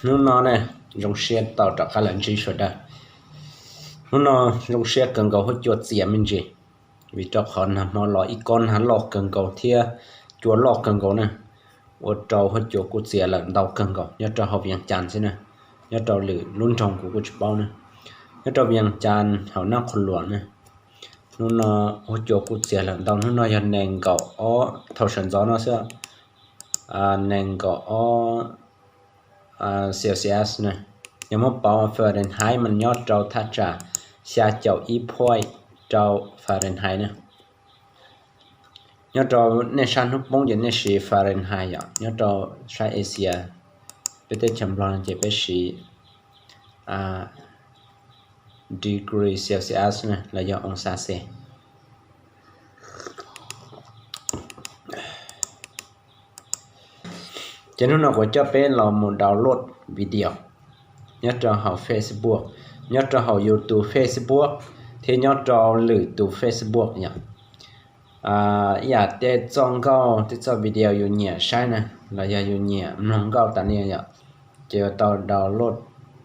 Hnub no ne, zoo siab tau rov qab los ntsib sawv daws. Hnub no zoo siab kawg nkaus, huab cua txias me ntsis, vim rau qhov nag hmo los ib kob nag loj kawg nkaus thiab cua loj kawg nkaus ne, ua rau huab cua kuj txias lawm ntau kawg nkaus nyob rau hauv Vias Cas xwb na. Nyob rau lwm lub nroog kuv kuj tsis paub na. Nyob rau Vias Cas hauv Nab Qhua Luam na, hnub no huab cua kuj txias lawm ntau. Hnub no yog nees nkaum ob, thaum sawv ntxov no xwb, nees nkaum ob Celsius na. Yog muab pauv Fahrenheit mas nyob rau thaj tsam xya caum ib point rau Fahrenheit na. Nyob rau nej sab hnub poob ces nej siv Fahrenheit yom, nyob rau sab Asia, peb teb chaws Nplog no ces peb siv degree Celsius na, los yog oo xas xes. Ces hnub no kuv coj peb los mus download video nyob rau hauv Facebook, nyob rau hauv yus tus Facebook thiab nyob rau lwm tus Facebook yom. Ib yam tej txoj nkauj, tej txoj video yus nyiam saib na, los yog yus nyiam mloog nkauj tas li yom, ces yuav tau download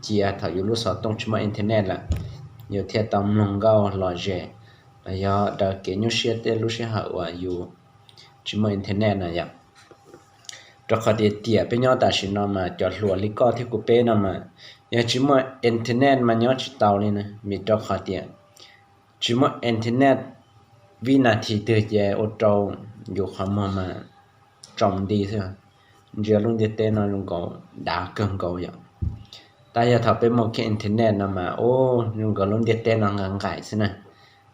cia thaum yus lub xov tooj tsis muaj internet lawm, yus thiaj tau mloog nkauj lom zem, los yog daws kev nyuaj siab tej lub sij hawm uas yus tsis muaj internet na yom. Rau qhov tias tiam peb nyob tam sim no mas cov hluas li koj thiab kuv peb no mas yog tsis muaj internet mas nyob tsis tau li na, vim rau qhov tias tsis muaj internet vib nas this twg ces ua rau yus qhov muag mas tsaus nti xwb. Ntsia lub ntiaj teb no zoo nkaus dav kawg nkaus yom. Tab yog thaum peb muaj kiag internet no mas ub, zoo nkaus lub ntiaj teb no nqa nqaim xwb na.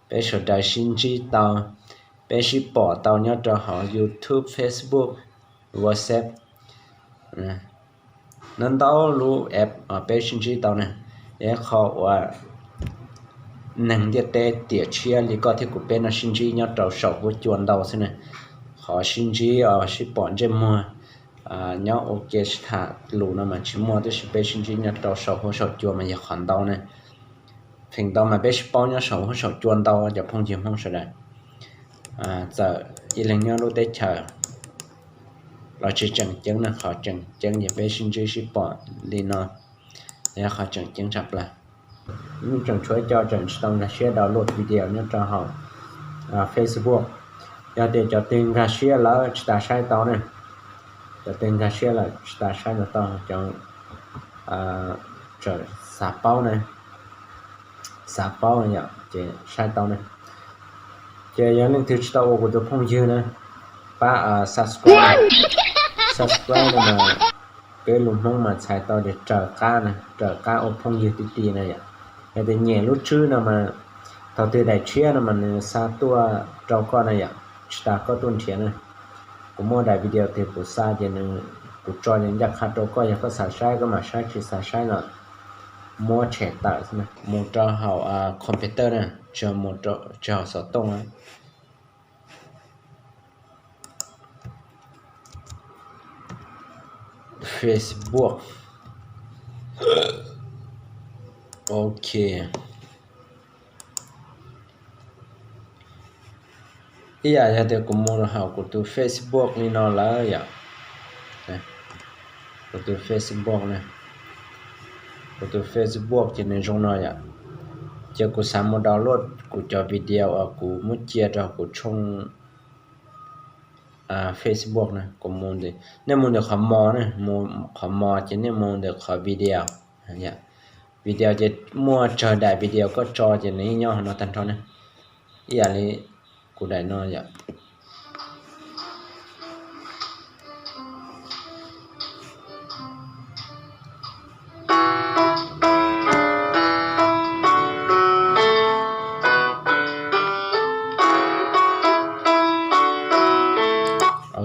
Peb sawv daws sib ntsib tau, peb sib pom tau nyob rau hauv YouTube, Facebook, WhatsApp, ntau ntau lub app uas peb sib ntsib tau na. Yog qhov uas neeg ntiaj teb tiam tshiab li koj thiab kuv peb no sib ntsib nyob rau saum huab cua ntau xwb na. Qhov sib ntsib os sib pom ntsej muag nyob ua ke sib tham lus no mas tsis muaj, tab sis peb sib ntsib nyob rau saum huab saum cua mas yog qhov ntau na. Feem ntau mas peb sib paub nyob saum huab saum cua ntau cov phooj ywg Hmoob sawv daws. Txawm ib leeg nyob lub teb chaws los tsis tseem ceeb na, qhov tseem ceeb ces peb sib ntsib sib pom li no, yog qhov tseem ceeb tshaj plaws. Yeej tseem tshuav cov tseem tsis tau nkag siab download video nyob rau hauv Facebook. Yog tias cov twg nkag siab lawm tsis tas saib tau ne, cov twg nkag siab lawm tsis tas saib no tau, cov tseem xav paub ne, xav paub yom ces saib tau ne. Ces yog leej twg tsis tau ua kuv tus phooj ywg na, pab subscribe, subscribe no mas peb lus Hmoob mas txhais tau tias raws qab na, raws qab ua phooj ywg ti ti na yom. Yog tias nyem lub tswb no mas thaum twg daim tshiab no mas nws xa tuaj rau koj na yom, tsis tas koj tuaj nrhiav na. Kuv muaj daim video twg kuv xa ces nws, kuv tso ncaj qha rau koj, yog koj xav saib koj mam saib, tsis xav saib los muab tshem tawm xwb na. Mus rau hauv computer na, tsis hauv xov tooj na. Facebook. Ok. Ib yam yog tias kuv mus hauv kuv tus Facebook li no lawm yom. Kuv tus Facebook na, kuv tus Facebook ces nws zoo no yom. Ces kuv xav mus download kuv cov video uas kuv muab cia rau kuv tshooj Facebook na, kuv mus ntawm, nej mus ntawm qhov mos na, mus qhov mos ces nej mus ntawm qhov video. Video ces muaj tsawg daim video koj tso ces nws yeej nyob hauv no tag nrho na. Ib yam li kuv daim no yom.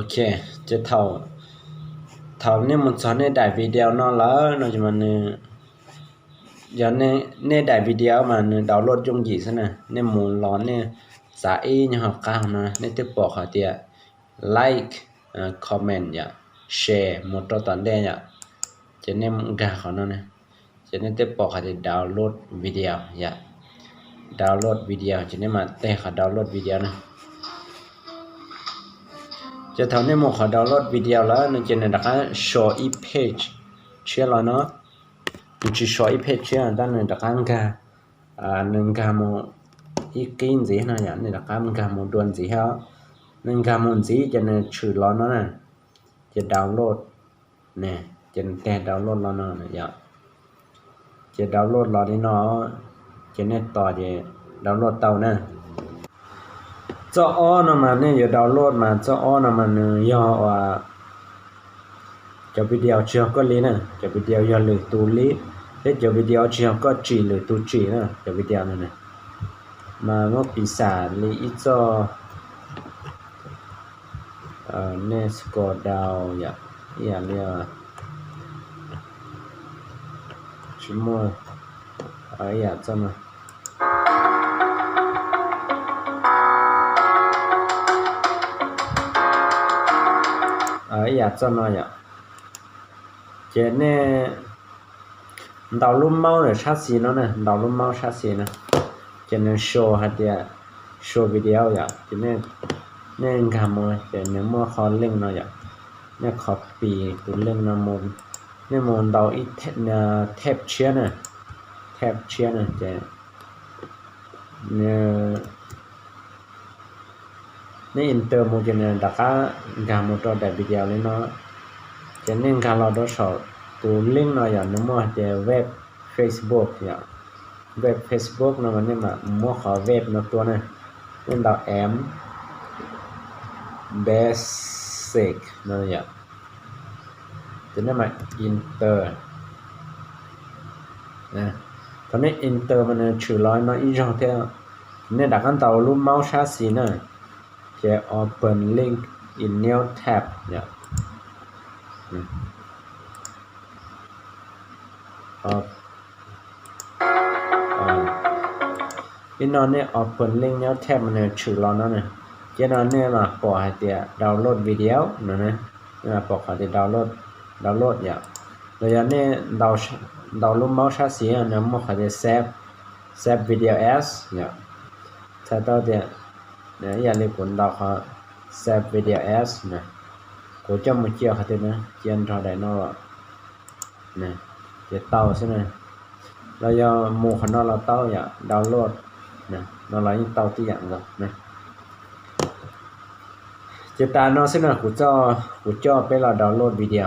Ok, ces thaum, thaum nej mus txog nej daim video no lawm no ces mas nws, yog nej daim video mas nws download yooj yim xwb na. Nej mus los nej txav ib nyuag hauv qab no nej twb pom qhov tias like, comment yom, share mus rau tom ntej yom. Ces nej nkag qhov no na, ces nej twb pom qhov tias download video yom. Download video ces nej mam teg qhov download video na. Ces thaum nej mus qhov download video lawm no ces nws rov qab show ib page, tshiab los no, nws tsis so ib phem tshiab tab nws rov qab nkag, nws nkag mus ib qib ntxiv no yom, nws rov qab nkag mus dua ntxiv thiab. Nws nkag mus ntxiv ces nws tshwm los no na, ces download, ces nws tig download los no yom. Ces download los li no, ces nej tos ces download tau na. Txoj ob no mas nej yuav download mas txoj ob no mas nws yog uas cov video tsis yog koj li na, cov video yog lwm tus li, thiab cov video tsis yog koj tsim lwm tus tsim na, cov video no na. Mas muab piv xam li ib txoj, nej scroll down yom, ib yam li, tsis muaj, ib yam txoj no, ib yam txoj no yom. Ces nej ntaus lub mouse ntawm sab xis no na, ntaus lub mouse sab xis no, ces nws show hais tias show video yom, ces nej nkag mus ces nws muaj qhov link no yom, nej copy tus link no mus, nej mus ntaus ib tab tshiab na, tab tshiab na ces nej enter mus ces nws rov qab nkag mus rau daim video li no. Ces nej nkag los rau saum tus link no yom, nws muaj hais tias web Facebook yom, web Facebook no mas nej mam muab qhov web no tua na, nej ntaus m basic no yom, ces nej mam enter. Thaum nej enter mas nws tshwm los no ib zaug thiab, nej rov qab ntaus lub mouse sab xis na, ces open link in new tab yom. Ib no nej open link new tab mas nws tshwm los no na, ces no nej mam pom hais tias download video no, nej mam pom qhov tias download, download yom. Los yog nej ntaus lub mouse sab xis nws muaj qhov tias save, save video as yom. Txhais tau tias ib yam li kuv ntaus qhov save video as na, kuv coj mus cia qhov twg na, cia nrog daim no los, ces tau xwb na. Los yog mus qhov no los tau yom, download no los yeej tau tib yam nkaus na. Ces tas no xwb na, kuv, kuv coj peb los download video.